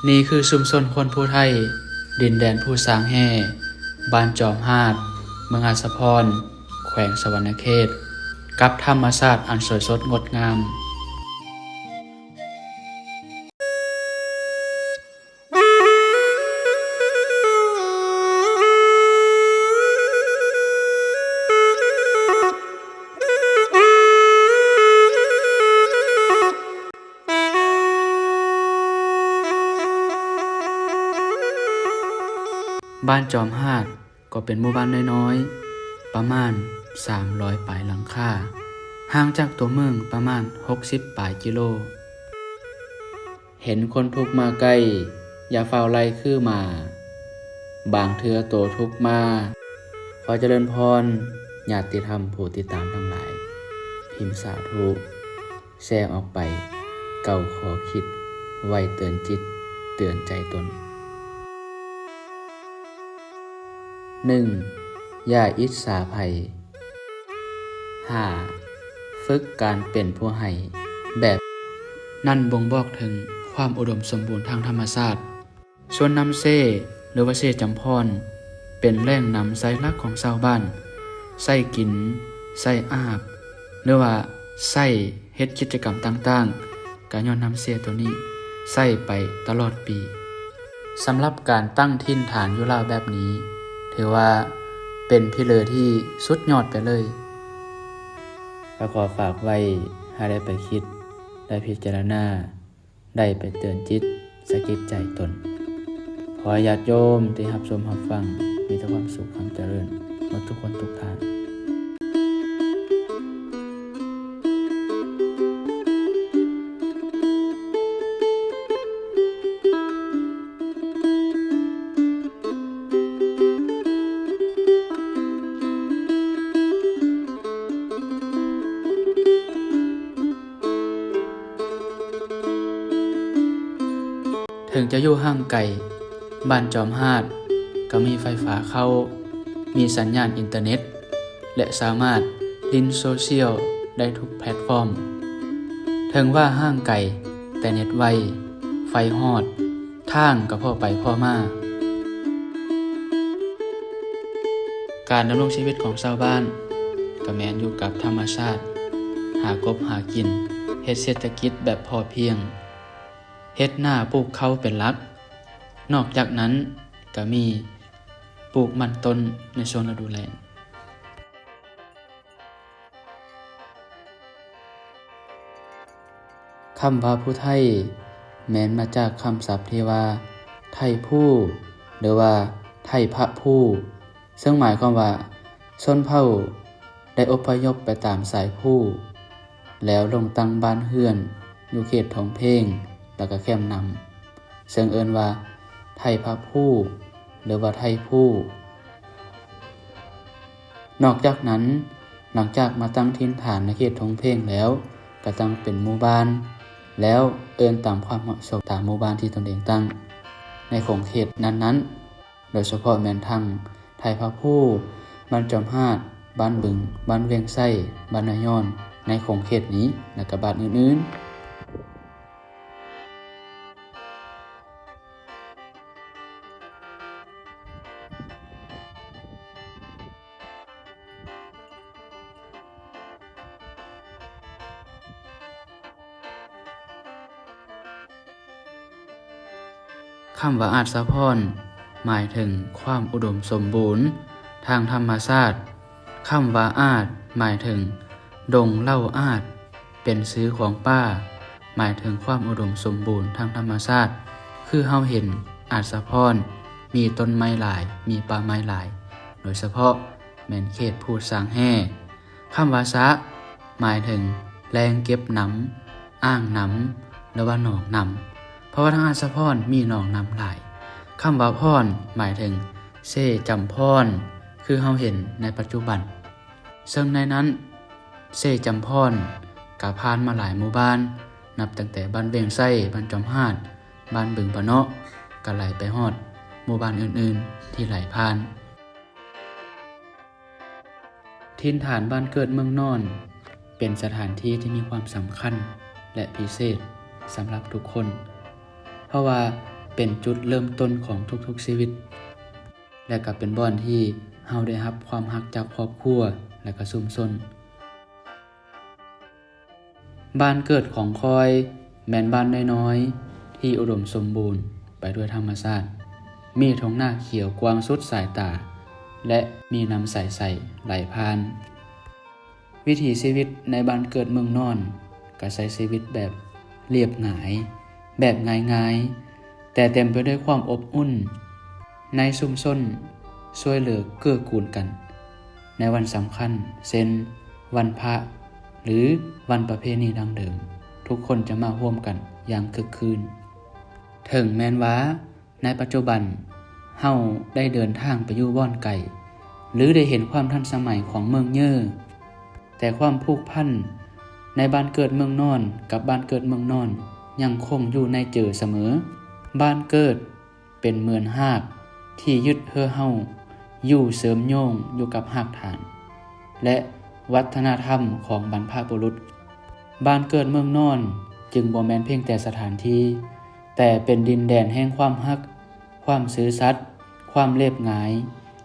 ນີ້ຄືຊຸມຊົນຄົນພູໄທ ດິນແດນພູຊ້າງແຮ່ ບ້ານຈອມຮາດ ເມືອງອາດສະພອນ ແຂວງສະຫວັນນະເຂດ ກັບທຳມະຊາດອັນສວຍສົດງົດງາມ. ບ້ານຈອມຮາດ ກໍເປັນໝູ່ບ້ານນ້ອຍໆ ປະມານສາມຮ້ອຍປາຍຫຼັງຄາ, ຫ່າງຈາກຕົວເມືອງປະມານຫົກສິບປາຍກິໂລ. ເຫັນຄົນທຸກມາໃກ້ ຢ່າຟ້າວໄລ່ຄືໝາ, ບາງເທື່ອໂຕທຸກມາ. ຂໍຈະເລີນພອນ ຍາດຕິທຳຜູ້ຕິດຕາມທັງຫຼາຍ, ພິມສາທຸ ແຊອອກໄປ ເກົ້າຂໍ້ຄິດໄວ້ເຕືອນຈິດເຕືອນໃຈຕົນ. ໜຶ່ງ ຢ່າອິດສາໃຜ. ຫ້າ ຝຶກການເປັນຜູ້ໃຫ້ແບບ. ນັ້ນບົ່ງບອກເຖິງຄວາມອຸດົມສົມບູນທາງທຳມະຊາດ. ສວນນ້ຳເຊ ຫຼືວ່າເຊຈຳພອນ ເປັນແຫຼ່ງນ້ຳໃຊ້ຫຼັກຂອງຊາວບ້ານ ໃຊ້ກິນ, ໃຊ້ອາບ ຫຼືວ່າໃຊ້ເຮັດກິດຈະກຳຕ່າງໆ ກະຍ້ອນນ້ຳເຊໂຕນີ້ໃຊ້ໄປຕະຫຼອດປີ. ສຳລັບການຕັ້ງຖິ່ນຖານຢູ່ລາວແບບນີ້ ຖືວ່າເປັນພິເລີທີ່ສຸດຍອດໄປເລີຍ. ກະຂໍຝາກໄວ້ໃຫ້ໄດ້ໄປຄິດ ໄດ້ພິຈາລະນາ ໄດ້ໄປເຕືອນຈິດສະກິດໃຈຕົນ. ຂໍໃຫ້ຍາດໂຍມທີ່ຮັບຊົມຮັບຟັງ ມີແຕ່ຄວາມສຸກຄວາມຈະເລີນໝົດທຸກຄົນທຸກທ່ານ. ເຖິງຈະຢູ່ຫ່າງໄກ, ບ້ານຈອມຮາດກໍມີໄຟຟ້າເຂົ້າ, ມີສັນຍານອິນເຕີເນັດ ແລະ ສາມາດຫຼິ້ນໂຊຊຽວໄດ້ທຸກແພລດຟອມ. ເຖິງວ່າຫ່າງໄກ, ແຕ່ເນັດໄວ, ໄຟຮອດ, ທາງກໍພໍໄປພໍມາ. ການດຳລົງຊີວິດຂອງຊາວບ້ານກໍແມ່ນຢູ່ກັບທຳມະຊາດ, ຫາກົບຫາກິນ, ເຮັດເສດຖະກິດແບບພໍພຽງ, ເຮັດນາປູກເຂົ້າເປັນຫຼັກ. ນອກຈາກນັ້ນກໍມີປູກມັນຕົ້ນໃນຊ່ວງລະດູແລ້ງ. ຄຳວ່າຜູ້ໄທ ແມ່ນມາຈາກຄຳສັບທີ່ວ່າ ໄທພູ ຫຼືວ່າ ໄທພະພູ ເຊິ່ງໝາຍຄວາມວ່າ ຊົນເຜົ່າໄດ້ອົບພະຍົບໄປຕາມສາຍພູ ແລ້ວລົງຕັ້ງບ້ານເຮືອນຢູ່ເຂດທົ່ງເພງ ແລ້ວກະແຄມນ້ຳ ເຊິ່ງເອີ້ນວ່າ ໄທພະພູ ຫຼືວ່າ ໄທພູ. ນອກຈາກນັ້ນ, ຫຼັງຈາກມາຕັ້ງຖິ່ນຖານໃນເຂດທົ່ງເພງແລ້ວ, ກະຕັ້ງເປັນໝູ່ບ້ານ ແລ້ວເອີ້ນຕາມຄວາມເໝາະສົມຕາມໝູ່ບ້ານທີ່ຕົນເອງຕັ້ງໃນຂົງເຂດນັ້ນໆ, ໂດຍສະເພາະແມ່ນທັງ ໄທພະພູ, ບ້ານຈອມຮາດ, ບ້ານບຶງ, ບ້ານວຽງໄຊ, ບ້ານນາຍ້ອນ ໃນຂົງເຂດນີ້ ແລະກະບ້ານອື່ນໆ. ຄຳວ່າອາດສະພອນ ໝາຍເຖິງຄວາມອຸດົມສົມບູນທາງທຳມະຊາດ. ຄຳວ່າອາດ ໝາຍເຖິງດົງເຫຼົ່າອາດ ເປັນຊື່ຂອງປ່າ ໝາຍເຖິງຄວາມອຸດົມສົມບູນທາງທຳມະຊາດ. ຄືເຮົາເຫັນອາດສະພອນ ມີຕົ້ນໄມ້ຫຼາຍ ມີປ່າໄມ້ຫຼາຍ ໂດຍສະເພາະແມ່ນເຂດພູຊ້າງແຮ່. ຄຳວ່າຊະ ໝາຍເຖິງແຫຼ່ງເກັບນ້ຳ, ອ່າງນ້ຳ ຫຼືວ່າໜອງນ້ຳ ເພາະວ່າທາງອາດສະພອນມີໜອງນ້ຳຫຼາຍ. ຄຳວ່າພອນ ໝາຍເຖິງເຊຈຳພອນ ຄືເຮົາເຫັນໃນປັດຈຸບັນ ເຊິ່ງໃນນັ້ນ ເຊຈຳພອນ ກະຜ່ານມາຫຼາຍໝູ່ບ້ານ ນັບຕັ້ງແຕ່ບ້ານວຽງໄຊ, ບ້ານຈອມຮາດ, ບ້ານບຶງປະເນາະ ກະໄຫຼໄປຮອດໝູ່ບ້ານອື່ນໆທີ່ໄຫຼຜ່ານ. ຖິ່ນຖານບ້ານເກີດເມືອງນອນ ເປັນສະຖານທີ່ທີ່ມີຄວາມສຳຄັນ ແລະ ພິເສດສຳລັບທຸກຄົນ ເພາະວ່າ ເປັນຈຸດເລີ່ມຕົ້ນຂອງທຸກໆຊີວິດ ແລະ ກໍເປັນບ່ອນທີ່ເຮົາໄດ້ຮັບຄວາມຮັກຈາກຄອບຄົວ ແລະ ກໍຊຸມຊົນ. ບ້ານເກີດຂອງຂ້ອຍແມ່ນບ້ານນ້ອຍໆ ທີ່ອຸດົມສົມບູນໄປດ້ວຍທຳມະຊາດ, ມີທົ່ງນາຂຽວກວ້າງສຸດສາຍຕາ ແລະ ມີນ້ຳໃສໆໄຫຼຜ່ານ. ວິຖີຊີວິດໃນບ້ານເກີດເມືອງນອນ ກໍໃຊ້ຊີວິດແບບລຽບງ່າຍ, ແບບງ່າຍໆ ແຕ່ເຕັມໄປດ້ວຍຄວາມອົບອຸ່ນ. ໃນຊຸມຊົນຊ່ວຍເຫຼືອເກື້ອກູນກັນ. ໃນວັນສຳຄັນ ເຊັ່ນ ວັນພະ ຫຼື ວັນປະເພນີດັ້ງເດີມ, ທຸກຄົນຈະມາຮ່ວມກັນຢ່າງຄຶກຄື້ນ. ເຖິງແມ່ນວ່າໃນປັດຈຸບັນເຮົາໄດ້ເດີນທາງໄປຢູ່ບ່ອນໄກ ຫຼື ໄດ້ເຫັນຄວາມທັນສະໄໝຂອງເມືອງເຍີ, ແຕ່ຄວາມຜູກພັນໃນບ້ານເກີດເມືອງນອນກັບບ້ານເກີດເມືອງນອນຍັງຄົງຢູ່ໃນເຈີສະເໝີ. ບ້ານເກີດ ເປັນເໝືອນຮາກທີ່ຍຶດເຮືອເຮົາຢູ່ເສີມໂຍງຢູ່ກັບຮາກຖານ ແລະ ວັດທະນະທຳຂອງບັນພະບຸລຸດ. ບ້ານເກີດເມືອງນອນຈຶ່ງບໍ່ແມ່ນພຽງແຕ່ສະຖານທີ່, ແຕ່ເປັນດິນແດນແຫ່ງຄວາມຮັກ, ຄວາມຊື່ສັດ, ຄວາມລຽບງ່າຍ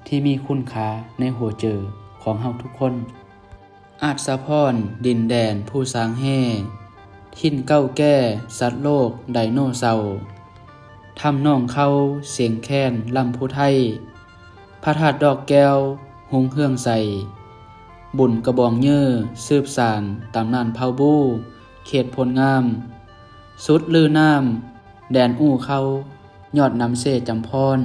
ທີ່ມີຄຸນຄ່າໃນຫົວເຈີຂອງເຮົາທຸກຄົນ. ອາດສະພອນ ດິນແດນພູຊາງແຮ່, ຖິ່ນເກົ່າແກ່ສັດໂລກໄດໂນເສົາ, ຖ້ຳໜອງເຂົາ ຊຽງແຄນ ລຳພູໄທ, ພະທາດດອກແກ້ວ ຮຸ່ງເຮືອງໄຊ, ບຸນກະບອງເຍີ ສືບສານຕຳນານເຜົ່າບູ ເຂດໂພນງາມ, ສຸດລືນ້ຳ ແດນອູ່ເຂົາ ຍອດນ້ຳເຊຈຳພອນ,